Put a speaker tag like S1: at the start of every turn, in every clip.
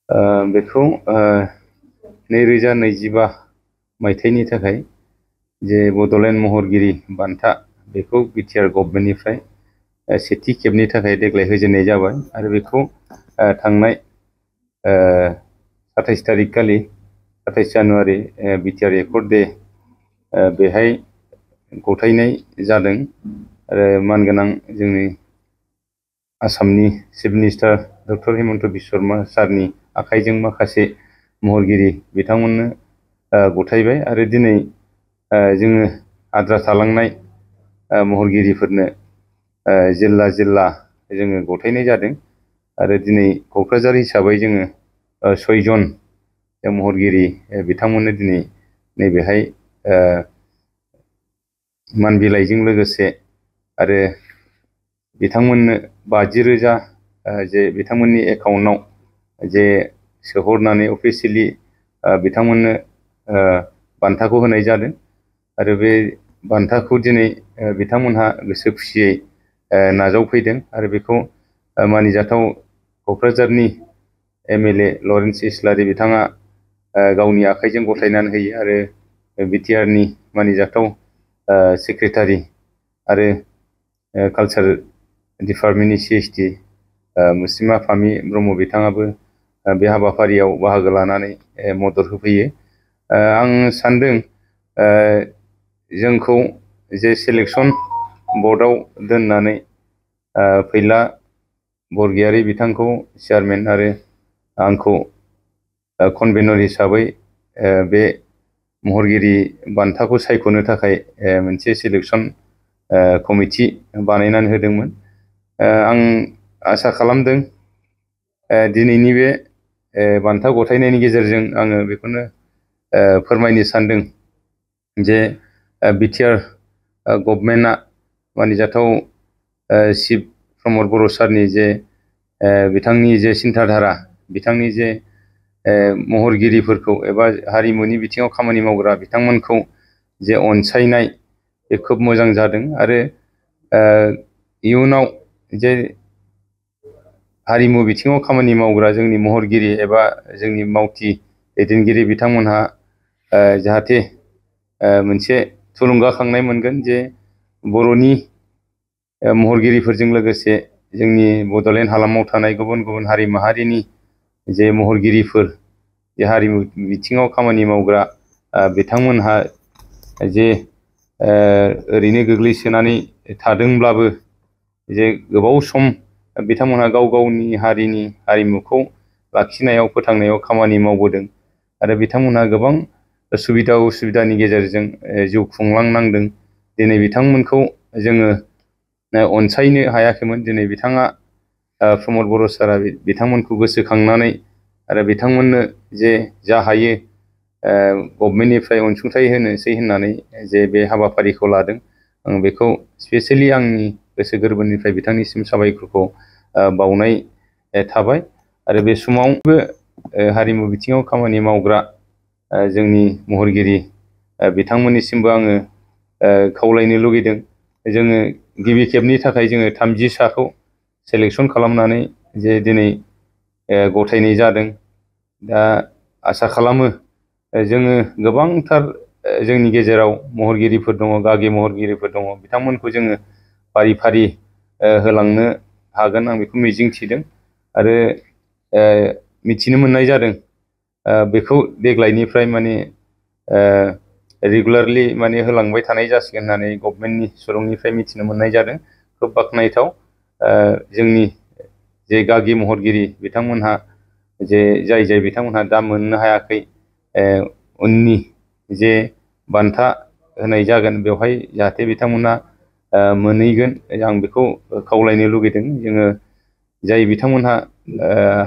S1: बेखौ 2025 मायथाइनि थाखाय जे बड'लेण्ड महरगिरि बान्था बेखौ बिटिआर गभर्नमेन्टनिफ्राय सेथि खेबनि थाखाय देग्लाय होजेननाय जाबाय आरो बेखौ थांनाय 27 तारिख खालि 27 जानुवारि बिटिआर एकर्ड डे बेहाय गथायनाय जादों आरो मानगोनां जोंनि आसामनि chief minister doctor Himanta Biswa Sharma सारनि आखाइजों माखासे महरगिरि बिथांमोननो गथायबाय आरो दिनै जोङो आद्रा थालांनाय महरगिरिफोरनो जिल्ला जिल्ला जोङो गथायनाय जादों आरो दिनै क'क्राझार हिसाबै जोङो 6 जन महरगिरि बिथांमोननो दिनै नैबेहाय मान बिलाइजों लोगोसे आरो बिथांमोननो 50,000 जे बिथांमोननि एकाउन्टआव जे सोहरनानै अफिसियेलि बिथांमोननो बान्थाखौ होनाय जादों आरो बे बान्थाखौ दिनै बिथांमोनहा गोसो खुसियै नाजावफैदों आरो बेखौ मानिजाथाव क'क्राझारनि एमएलए लरेन्स इस्लारि बिथाङा गावनि आखाइजों गथायनानै होयो आरो बिटिआरनि मानिजाथाव सेक्रेटारि आरो कालचार डिपार्टमेन्टनि सिएसडि मुस्रिमा फामि ब्रह्म बिथाङाबो बे हाबाफारियाव बाहागो लानानै मदद होफैयो। आं सान्दों जोंखौ जे सेलेक्सन बर्डआव दोननानै फैला बरगयारी बिथांखौ चेयारमेन आरो आंखौ कनभेनर हिसाबै बे महरगिरि बान्थाखौ सायख'नो थाखाय मोनसे सेलेक्सन कमिटि बानायनानै होदोंमोन। आं आसा खालामदों दिनैनि बे बान्था गथायनायनि गेजेरजों आङो बेखौनो फोरमायनो सानदों जे बिटिआर गभर्नमेन्टआ मानिजाथाव चिफ प्रमद बर' सारनि जे बिथांनि जे सिन्थाधारा बिथांनि जे महरगिरिफोरखौ एबा हारिमुनि बिथिङाव खामानि मावग्रा बिथांमोनखौ जे अनसायनाय बे खोब मोजां जादों आरो इयुनाव जे हारिमु बिथिङाव खामानि मावग्रा जोंनि महरगिरि एबा जोंनि मावथि दैदेनगिरि बिथांमोनहा जाहाथे मोनसे थुलुंगाखांनाय मोनगोन जे बर'नि महरगिरिफोरजों लोगोसे जोंनि बड'लेण्ड हालामाव थानाय गुबुन गुबुन हारि माहारिनि जे महरगिरिफोर जे हारिमु बिथिङाव खामानि मावग्रा बिथांमोनहा जे ओरैनो गोग्लैसोनानै थादोंब्लाबो जे गोबाव सम बिथांमोनहा गाव गावनि हारिनि हारिमुखौ लाखिनायाव फोथांनायाव खामानि मावबोदों आरो बिथांमोनहा गोबां सुबिदा उसुबिदानि गेजेरजों जिउ खुंलांनांदों। दिनै बिथांमोनखौ जोङो अनसायनो हायाखैमोन। दिनै बिथाङा प्रमद बर' सारा बिथांमोनखौ गोसोखांनानै आरो बिथांमोननो जे जा हायो गभर्नमेन्टनिफ्राय अनसुंथाइ होनोसै होननानै जे बे हाबाफारिखौ लादों। आं बेखौ स्पेसियेलि आंनि गोसो गोरबोनिफ्राय बिथांनिसिम साबायखरखौ बावनाय थाबाय आरो बे समावबो हारिमु बिथिङाव खामानि मावग्रा जोंनि महरगिरि बिथांमोननिसिमबो आङो खावलायनो लुगैदों। जोङो गिबि खेबनि थाखाय जोङो 30 साखौ सेलेक्सन खालामनानै जे दिनै गथायनाय जादों। दा आसा खालामो जोङो गोबांथार जोंनि गेजेराव महरगिरिफोर दङ, गागि महरगिरिफोर दङ, बिथांमोनखौ जोङो फारि फारि होलांनो हागोन आं बेखौ मिजिं थिदों आरो मिथिनो मोननाय जादों बेखौ देग्लायनिफ्राय माने रेगुलारलि माने होलांबाय थानाय जासिगोन होननानै गभर्नमेन्टनि सुलुंनिफ्राय मिथिनो मोननाय जादों। खोब बाख्नायथाव जोंनि जे गागि महरगिरि बिथांमोनहा जे जाय बिथांमोनहा दा मोननो हायाखै उननि जे बान्था होनाय जागोन बेवहाय जाहाथे बिथांमोना मोनहैगोन आं बेखौ खावलायनो लुगैदों। जोङो जाय बिथांमोनहा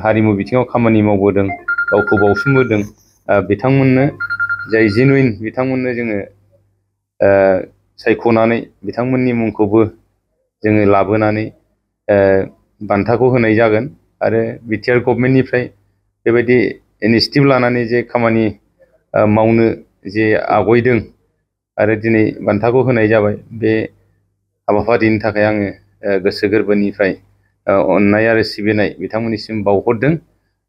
S1: हारिमु बिथिङाव खामानि मावबोदों, गावखौ बावसोमबोदों, बिथांमोननो जाय जेनुइन बिथांमोननो जोङो सायख'नानै बिथांमोननि मुंखौबो जोङो लाबोनानै बान्थाखौ होनाय जागोन आरो बिटिआर गभर्नमेन्टनिफ्राय बेबायदि इनिसिएटिभ लानानै जे खामानि मावनो जे आवगायदों आरो दिनै बान्थाखौ होनाय जाबाय, बे हाबाफारिनि थाखाय आङो गोसो गोरबोनिफ्राय अननाय आरो सिबिनाय बिथांमोननिसिम बावहरदों।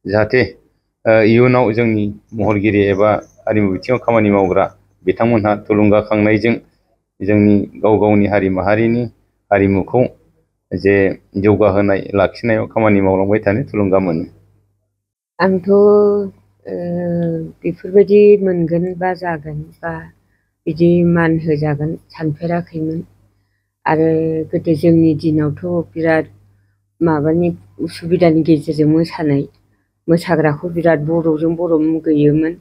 S1: जाहाथे इयुनाव जोंनि महरगिरि एबा हारिमु बिथिङाव खामानि मावग्रा बिथांमोनहा थुलुंगाखांनायजों जोंनि गाव गावनि हारि माहारिनि हारिमुखौ जे जौगाहोनाय लाखिनायाव खामानि मावलांबाय थानो थुलुंगा मोनो।
S2: आंथ' बेफोरबायदि मोनगोन बा जागोन बा बिदि मान होजागोन सानफेराखैमोन। आरो गोदो जोंनि दिनावथ' बिराद माबानि उसुबिदानि गेजेरजों मोसाग्राखौ बिराद बर'जों बर' मुगैयोमोन,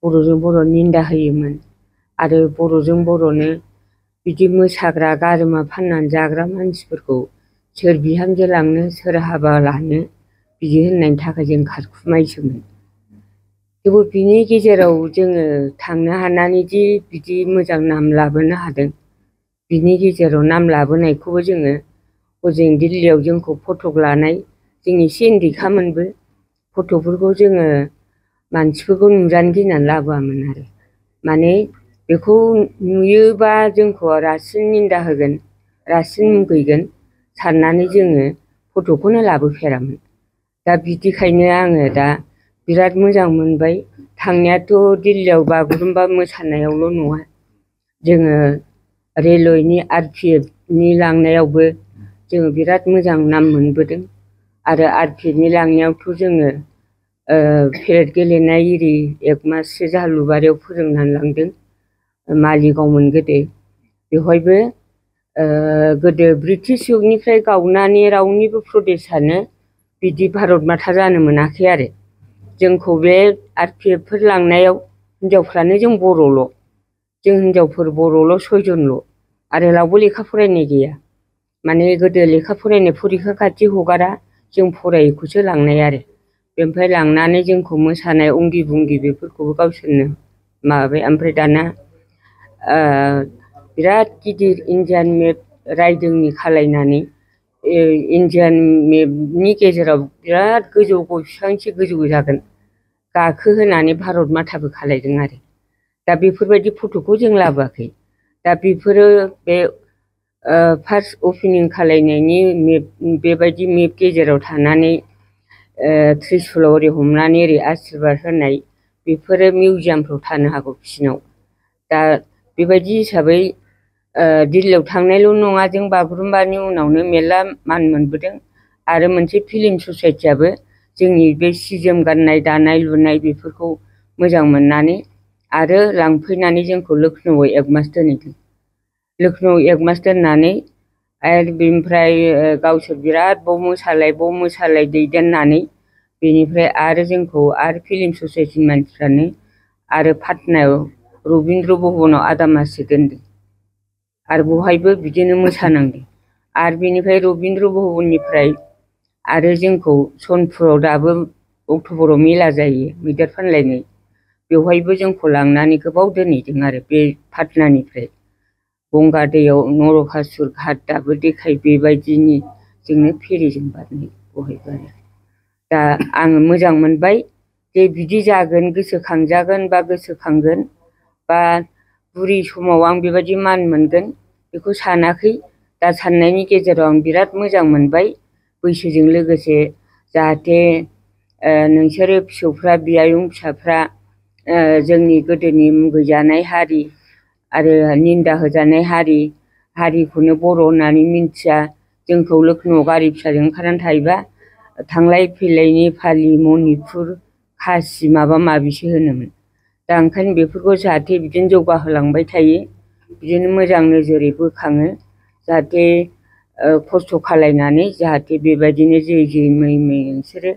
S2: बर'जों बर' निन्दा होयोमोन। आरो बर'जों बर'नो बिदि मोसाग्रा गारमा फाननानै जाग्रा मानसिफोरखौ सोर बिहामजो लांनो सोर हाबा लानो बिदि होननायनि थाखाय जों खारखुमायोसोमोन। थेवबो बिनि गेजेराव जोङो थांनो हानानै दि बिदि मोजां नाम लाबोनो हादों, बिनि गेजेराव नाम लाबोनायखौबो जोङो हजों दिल्लीयाव जोंखौ फटक लानाय, जों एसे उन्दैखामोनबो, फटकफोरखौ जोङो मानसिफोरखौ नुजानो गिनानै लाबोआमोन आरो। माने बेखौ नुयोबा जोंखौ रासिन निन्दा होगोन, रासिन मुगैगोन साननानै जोङो फटकखौनो लाबोफेरामोन। दा बिदिखायनो आङो दा बिराद मोजां मोनबाय। थांनायाथ' दिल्लीयाव बागुरुम्बा मोसानायावल' नङा, जोङो रेलवेनि RPFनि लांनायावबो जोङो बिराद मोजां नाम मोनबोदों। आरो RPFनि लांनायावथ' जोङो पेरेड गेलेनाय इरि 1 माससो जालुबारियाव फोरोंनानै लांदों, मालिगावमोन गोदो। बेवहायबो गोदो ब्रिटिश जुगनिफ्राय गावनानै रावनिबो प्रदेशआनो बिदि भारत माता जानो मोनाखै आरो। जोंखौ बे RPFफोर लांनायाव हिनजावफ्रानो जों बर'ल', जों हिनजावफोर बर'ल' 6 जनल', आरो रावबो लेखा फरायनाय गैया। माने गोदो लेखा फरायनाय फरिखा खाथि हगारा, जों फरायैखौसो लांनाय आरो। बेनिफ्राय लांनानै जोंखौ मोसानाय अंगि भंगि बेफोरखौबो गावसोरनो माबाबाय। ओमफ्राय दाना बिराद गिदिर इन्डियान मेप रायदोंनि खालायनानै इन्डियान मेपनि गेजेराव बिराद गोजौ गय बिफांसे गोजौ जागोन गाखोहोनानै भारत माताबो खालायदों आरो। दा बेफोरबायदि फटकखौ जों लाबोआखै। दा बेफोरो बे फार्स्ट अपेनिं खालायनायनि मेप, बेबायदि मेप गेजेराव थानानै त्रिशुलाव ओरै हमनानै ओरै आशिर्बाद होनाय, बेफोरो मिउजियामफ्राव थानो हागौ बिसिनाव। दा बेबायदि हिसाबै दिल्लीयाव थांनायल' नङा, जों बागुरुम्बानि उनावनो मेरला मान मोनबोदों। आरो मोनसे फिल्म ससाइटियाबो जोंनि बे सि जोम गाननाय दानाय लुनाय बेफोरखौ मोजां मोननानै आरो लांफैनानै जोंखौ लखनौआव 1 मास दोनहैदों। लखनौआव 1 मास दोननानै आरो बेनिफ्राय गावसोर बिराद बाव मोसालाय दैदेननानै बेनिफ्राय आरो जोंखौ आरो फिल्म ससाइटिनि मानसिफ्रानो आरो पाटनायाव रबीन्द्र भवनाव आदा माससो दोनदों। आरो बहायबो बिदिनो मोसानांदों। आरो बेनिफ्राय रबीन्द्र भवननिफ्राय आरो जोंखौ सनपुराव दाबो अक्ट'बराव मेला जायो मैदेर फानलायनाय, बेवहायबो जोंखौ लांनानै गोबाव दोनहैदों आरो। बे पाटनानिफ्राय गंगा दैयाव नरकासुर घाट दाबो देखायो, बेबायदिनि जोंनो फेरिजों बारनाय बहायबो आरो। दा आङो मोजां मोनबाय जे बिदि जागोन, गोसोखांजागोन बा गोसोखांगोन, बा बुरि समाव आं बेबायदि मान मोनगोन बेखौ सानाखै। दा साननायनि गेजेराव आं बिराद मोजां मोनबाय। बैसोजों लोगोसे जाहाथे नोंसोरो फिसौफ्रा, बियायं फिसाफ्रा जोंनि गोदोनि मुगैजानाय हारि आरो निन्दा होजानाय हारिखौनो बर' होननानै मिन्थिया, जोंखौ लखनौआव गारि फिसाजों ओंखारनानै थायोबा थांलाय फैलाय नेपालि, मणिपुर, खासि माबा माबिसो होनोमोन। दा ओंखायनो बेफोरखौ जाहाथे बिदिनो जौगाहोलांबाय थायो, बिदिनो मोजां नोजोरै बोखाङो, जाहाथे खस्थ' खालायनानै जाहाथे बेबायदिनो जै मै नोंसोरो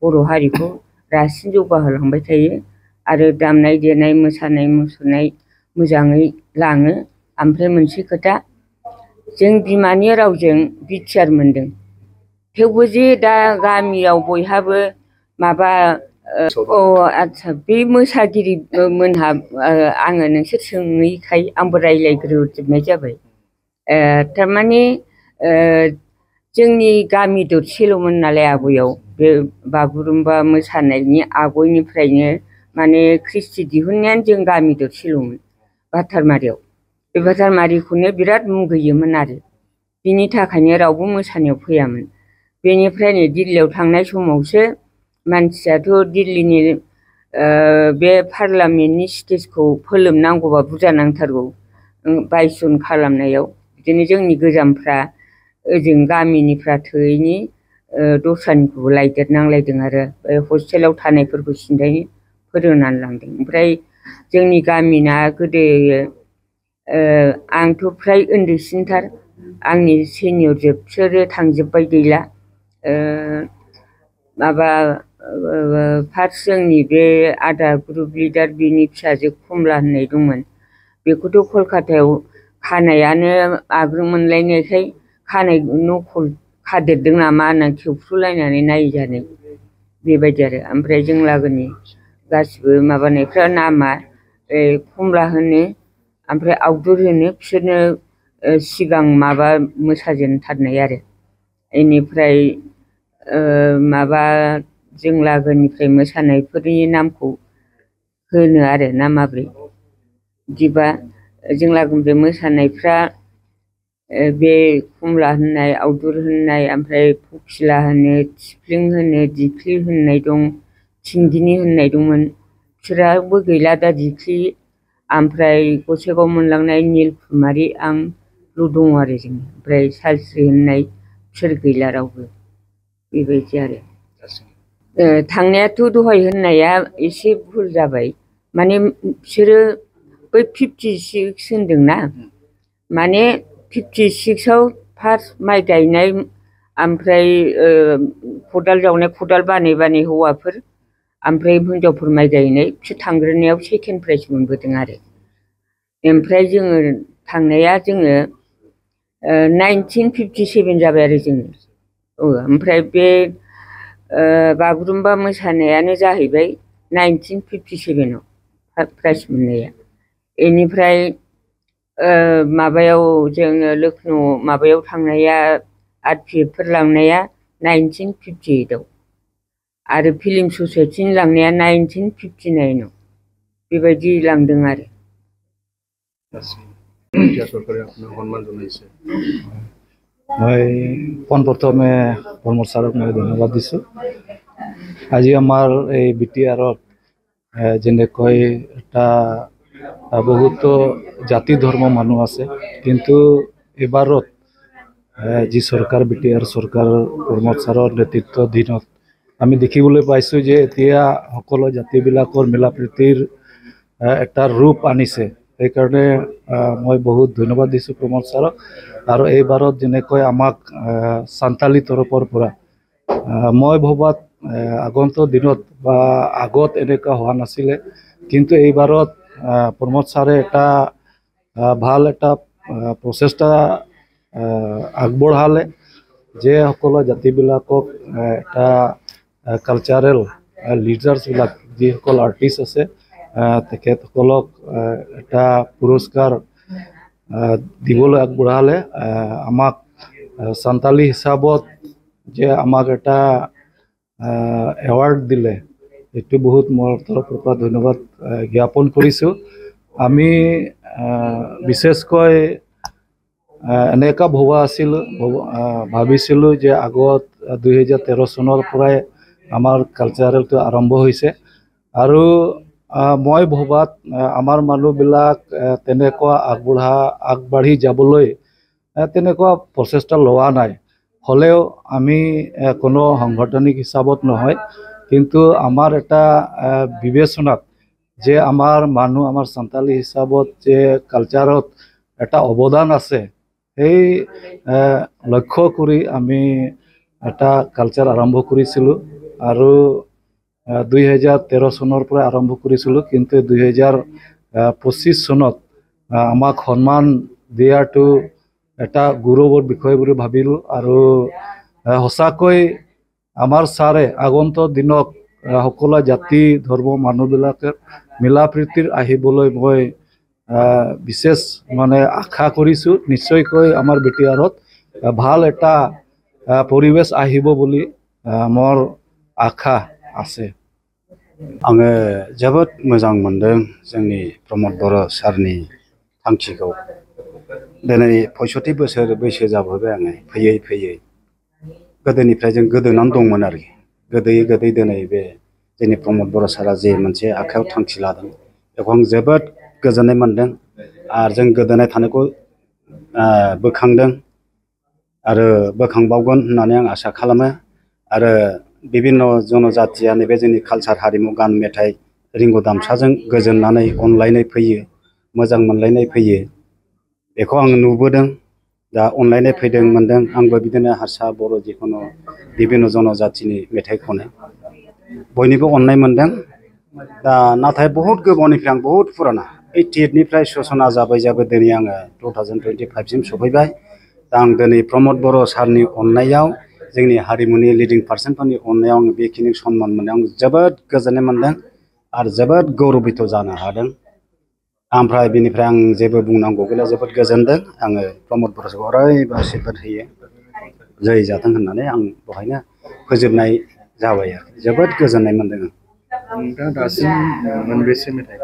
S2: बर' हारिखौ रासिन जौगाहोलांबाय थायो। आरो दामनाय देनाय मोसानाय मुसुरनाय मोजाङै लाङो। ओमफ्राय मोनसे खोथा, जों बिमानि रावजों बिटिआर मोनदों, थेवबो जे दा गामियाव बयहाबो माबा आदसा बे मोसागिरि मोनहा आङो नोंसोर सोङैखाय आंबो रायज्लायग्रोजोबनाय जाबाय। थारमाने जोंनि गामि दरसेल'मोन नालाय आगयाव, बे बागुरुम्बा मोसानायनि आगयनिफ्रायनो माने ख्रिस्टि दिहुननायानो जों गामि दरसेल'मोन भातारमारियाव। बे भातारमारिखौनो बिराद मुगैयोमोन आरो, बिनि थाखायनो रावबो मोसानायाव फैयामोन। बेनिफ्राय नै दिल्लीयाव थांनाय समावसो मानसियाथ' दिल्लीनि बे पार्लामेन्टनि स्टेजखौ फोलोमनांगौबा बुरजा नांथारगौ 22 जन खालामनायाव बिदिनो जोंनि गोजामफ्रा ओजों गामिनिफ्रा थोयैनि दस्रानिखौबो लायदेरनांलायदों आरो हस्टेलाव थानायफोरखौ सिन्थाय फोरोंनानै लांदों। ओमफ्राय जोंनि गामिना गोदो आंथ' फ्राय उन्दैसिनथार आंनि सेनियरजोब बिसोरो थांजोब्बाय गैला माबा फार्स्ट जोंनि बे आदा ग्रुप लिडार बिनि फिसाजो कमला होननाय दंमोन बेखौथ' कलकातायाव खानायानो आग्रोम मोनलायनायखाय खानाय नखल खादेरदों नामा होननानै खेवफ्रुलायनानै नायजानाय बेबायदि आरो ओमफ्राय जों लागोनि गासिबो माबानायफ्रा नामा कमला होनो ओमफ्राय आवदुर होनो बिसोरनो सिगां माबा मोसाजेनथारनाय आरो बेनिफ्राय माबा जों लागोनिफ्राय मोसानायफोरनि नामखौ होनो आरो ना माब्रै बिदिबा जों लागोनिफ्राय मोसानायफ्रा बे कमला होननाय आवदुर होननाय ओमफ्राय फकिला होनो थिफ्लिं होनो दिख्लि होननाय दं थिंगिनि होननाय दंमोन बिसोराबो गैला दा दिख्लि ओमफ्राय गसाइगाव मोनलांनाय निलकुमारि आंल' दङ आरो जों ओमफ्राय सालस्रि होननाय बिसोर गैला रावबो बेबायदि आरो थांनायाथ' दहाय होननाया एसे भुल जाबाय माने बिसोरो बै 56 होनदोंना माने 56आव फार्स्ट माइ गायनाय ओमफ्राय खदाल जावनाय खदाल बानै बानै हौवाफोर ओमफ्राय हिनजावफोर माइ गायनाय बिसोर थांग्रोनायाव सेकेन्ड प्राइज मोनबोदों आरो ओमफ्राय जोङो थांनाया जोङो 1957 जाबाय आरो जोङो ओमफ्राय बे बागुरुम्बा मोसानायानो जाहैबाय 1957आव प्राइज मोननाया बेनिफ्राय माबायाव जोङो लखनौ माबायाव थांनाया आर्टफोर लांनाया 1958आव आरो फिल्म ससाइटिनि लांनाया 1959आव बेबायदि लांदों आरो
S3: मैं পোনপ্ৰথমে প্ৰমোদ ছাৰক মই ধন্যবাদ দিছোঁ আজি আমাৰ এই বিটিআৰত যেনেকৈ এটা বহুতো জাতি ধৰ্ম মানুহ আছে কিন্তু এবাৰত যি চৰকাৰ বিটিআৰ চৰকাৰ প্ৰমোদ ছাৰৰ নেতৃত্বাধীনত আমি দেখিবলৈ পাইছোঁ যে এতিয়া সকলো জাতিবিলাকৰ মিলা প্ৰীতিৰ এটা ৰূপ আনিছে সেইকাৰণে মই বহুত ধন্যবাদ দিছোঁ প্ৰমোদ ছাৰক আৰু এইবাৰত যেনেকৈ আমাক সান্তালী তৰফৰ পৰা মই ভবাত আগন্তুক দিনত বা আগত এনেকুৱা হোৱা নাছিলে কিন্তু এইবাৰত প্ৰমোদ ছাৰে এটা ভাল এটা প্ৰচেষ্টা আগবঢ়ালে যে সকলো জাতিবিলাকক এটা কালচাৰেল লিডাৰ্ছবিলাক যিসকল আৰ্টিষ্ট আছে তেখেতসকলক এটা পুৰস্কাৰ দিবলৈ আগবঢ়ালে আমাক সান্তালী হিচাপত যে আমাক এটা এৱাৰ্ড দিলে এইটো বহুত মোৰ তৰফৰ পৰা ধন্যবাদ জ্ঞাপন কৰিছোঁ আমি বিশেষকৈ এনেকা ভাবিছিলোঁ যে আগত 2013 চনৰ পৰাই আমাৰ কালচাৰেলটো আৰম্ভ হৈছে আৰু মই ভবাত আমাৰ মানুহবিলাক তেনেকুৱা আগবাঢ়ি যাবলৈ তেনেকুৱা প্ৰচেষ্টা লোৱা নাই হলেও আমি কোনো সাংগঠনিক হিচাপত নহয় কিন্তু আমাৰ এটা বিবেচনাত যে আমাৰ মানুহ আমাৰ সান্তালী হিচাপত যে কালচাৰত এটা অৱদান আছে সেই লক্ষ্য কৰি আমি এটা কালচাৰ আৰম্ভ কৰিছিলোঁ আৰু 2013 চনৰ পৰা আৰম্ভ কৰিছিলোঁ কিন্তু 2025 চনত আমাক সন্মান দিয়াটো এটা গৌৰৱৰ বিষয় বুলি ভাবিলোঁ আৰু সঁচাকৈ আমাৰ ছাৰে আগন্তুক দিনত সকলো জাতি ধৰ্ম মানুহবিলাকে মিলা প্ৰীতিৰ আহিবলৈ মই বিশেষ মানে আশা কৰিছোঁ নিশ্চয়কৈ আমাৰ বিটিআৰত ভাল এটা परिवेश आहिबो बोली मोर आखा आसे
S4: आङो जोबोद मोजां मोनदों जोंनि प्रमोद बर' सारनि थांखिखौ दिनै 65 बोसोर बैसो जाबोबाय आङो फैयै फैयै गोदोनिफ्राय जों गोदोनानै दंमोन आरोखि गोदै दिनै बे जोंनि प्रमद बर' सारा जे मोनसे आखायाव थांखि लादों बेखौ आं जोबोद गोजोननाय मोनदों आरो जों गोदोनाय थानायखौ बोखांदों आरो बोखांबावगोन होननानै आं आसा खालामो आरो बिभिन्न जनजातिया नैबे जोंनि कालचार हारिमु गान मेथाइ रिंगु दामसाजों गोजोननानै अनलायनाय फैयो मोजां मोनलायनाय फैयो बेखौ आं नुबोदों दा अनलायनाय फैदों मोनदों आंबो बिदिनो हारसा बर' जिखुनु बिभिन्न जनजातिनि मेथाइ खनो बयनिबो अननाय मोनदों दा नाथाय बहुत गोबावनिफ्राय आं बहुत फुराना 88 निफ्राय सूचना जाबै दिनै आङो 2025 सिम सफैबाय दा आं दिनै प्रमद बर' सारनि अननायाव जोंनि हारिमुनि लिडिं पार्सनफोरनि अननायाव आं बेखिनि सन्मान मोननायाव आं जोबोद गोजोननाय मोनदों आरो जोबोद गौरबित जानो हादों ओमफ्राय बिनिफ्राय आं जेबो बुंनांगौ गैला जोबोद गोजोनदों आङो प्रमद बर' सारखौ अरायबो आशीर्बाद होयो जय जाथों होननानै आं बेवहायनो फोजोबनाय जाबाय आरो जोबोद गोजोननाय मोनदों
S5: नोंथाङा दासिम मोनबेसे मेथाइ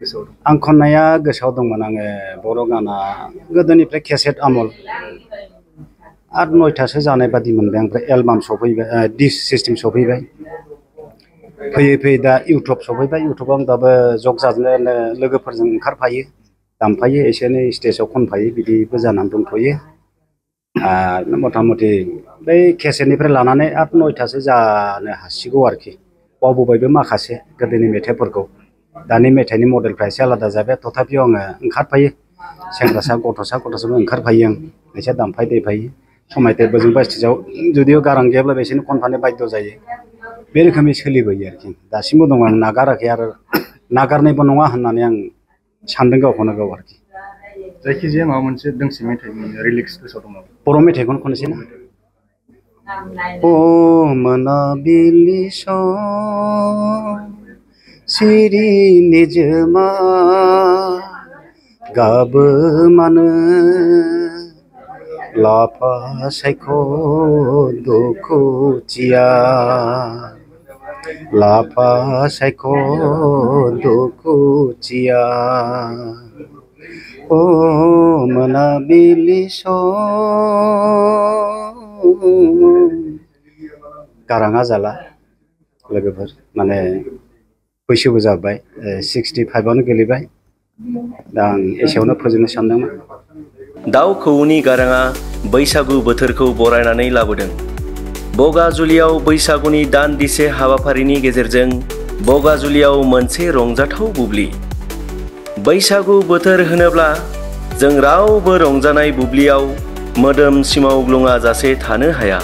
S5: गोसोआव दं?
S4: आं खननाया गोसोआव दंमोन आङो बर' गाना गोदोनिफ्राय केसेट आमल 8-9थासो जानाय बादि मोनबाय ओमफ्राय एलबाम सफैबाय डिस्क सिस्टेम सफैबाय फैयै दा इउटुब सफैबाय इउटुबाव आं दाबो जग जाजोबनो लोगोफोरजों ओंखारफायो दामफायो एसे एनै स्टेजाव खनफायो बिदिबो जानानै दंथ'यो आरो मथा मथि बै केसेटनिफ्राय लानानै 8-9थासो जानो हासिगौ आरोखि बावबोबायबो माखासे गोदोनि मेथाइफोरखौ दानि मेथाइनि मडेलफ्रा एसे आलादा जाबाय तथापिও आङो ओंखारफायो सेंग्रासा गथ'साबो ओंखारफायो आं एसे दामफाय देफायो समायथेरबो जों स्टेजाव जुदिও गारां गैयाब्ला बिसोरनो खनफानो बाध्य जायो बे रोखोमै सोलिबोयो आरोखि दासिमबो दं आं नागाराखै आरो नागारनायबो नङा होननानै आं सानदों गावखौनो गाव आरोखि
S5: जायखिजाया माबा मोनसे दोंसे मेथाइनि रिलिक्स गोसोआव दं नामा?
S4: बर' मेथाइखौनो खननोसै ना ओ मोनाबिलि सम सिरि निजोमा गाबो मानो लाफा सायख' दुखुथिया लाफा सायख' दुखुथिया ओ मोनाबिलि सम गाराङा जाला लोगोफोर माने बैसोबो जाबाय 65 गोलैबाय दा आं एसेयावनो फोजोबनो सानदोंमोन
S6: दाउ खौवौनि गाराङा बैसागु बोथोरखौ बरायनानै लाबोदों बगाजुलियाव बैसागुनि दान्दिसे हाबाफारिनि गेजेरजों बगाजुलियाव मोनसे रंजाथाव बुब्लि बैसागु बोथोर होनोब्ला जों रावबो रंजानाय बुब्लियाव मोदोम सिमावग्लुङा जासे थानो हाया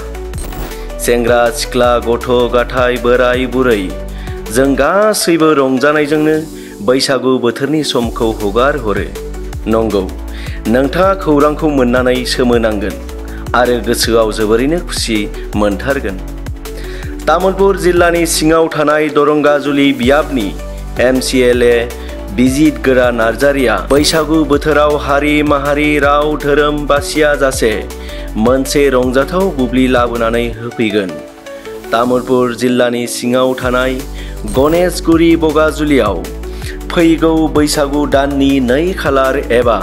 S6: सेंग्रा सिख्ला गथ' गथाय बोराय बुरै जों गासैबो रंजानायजोंनो बैसागु बोथोरनि समखौ हगार हरो नंगौ नोंथाङा खौरांखौ मोननानै सोमोनांगोन आरो गोसोआव जोबोरैनो खुसि मोनथारगोन तामुलपुर जिल्लानि सिङाव थानाय दरंगाजुलि बियाबनि MCLA बिजित गोरा नार्जारिया बैसागु बोथोराव हारि माहारि राव धोरोम बासिया जासे मोनसे रंजाथाव बुब्लि लाबोनानै होफैगोन तामुलपुर जिल्लानि सिङाव थानाय गणेशगुरि बगाजुलियाव फैगौ बैसागु दाननि 2 खालार एबा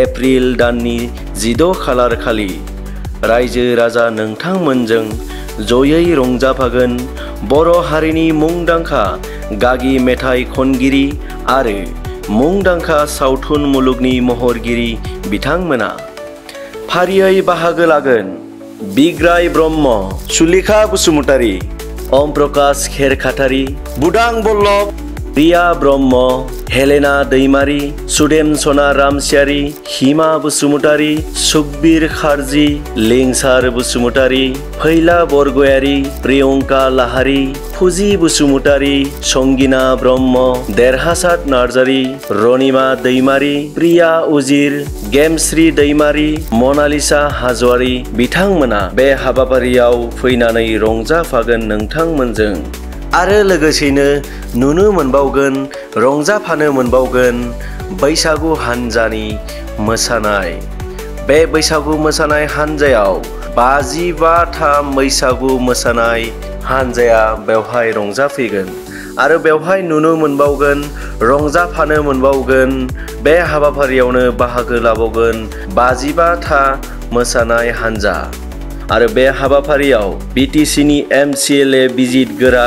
S6: एप्रिल दाननि 16 खालार खालि रायजो राजा नोंथांमोनजों जयै रंजाफागोन बर' हारिनि मुंदांखा गागि मेथाइ खनगिरि आरो मुंदांखा सावथुन मुलुगनि महरगिरि बिथांमोना फारियै बाहागो लागोन बिग्राय ब्रह्म सुलेखा बसुमतारी ओम प्रकाश खेरखातारी बुदां बल्लभ रिया ब्रह्म हेलेना दैमारी सुदेम सना रामसियारी हिमा बसुमतारी सुखबीर खारजी लिंसार बसुमतारी फैला बरगयारी प्रियंका लाहारी फुजि बसुमतारी संगिना ब्रह्म देरहासात नार्जारी रनिमा दैमारी प्रिया उजिर गेमश्री दैमारी मनालिसा हाजवारी बिथांमोना बे हाबाफारियाव फैनानै रंजाफागोन नोंथांमोनजों आरो लोगोसेनो नुनो मोनबावगोन रंजाफानो मोनबावगोन बैसागु हानजानि मोसानाय बे बैसागु मोसानाय हानजायाव 55था बैसागु मोसानाय हानजाया बेवहाय रंजाफैगोन आरो बेवहाय नुनो मोनबावगोन रंजाफानो मोनबावगोन बे हाबाफारियावनो बाहागो लाबावगोन 55था मोसानाय हानजा आरो बे हाबाफारियाव BTCनि MCLA बिजित गोरा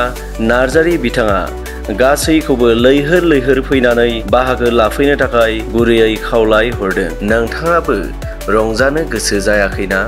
S6: नार्जारी बिथाङा गासैखौबो लैहोर लैहोर फैनानै बाहागो लाफैनो थाखाय गुरैयै खावलाय हरदों। नोंथाङाबो रंजानो गोसो जायाखैना?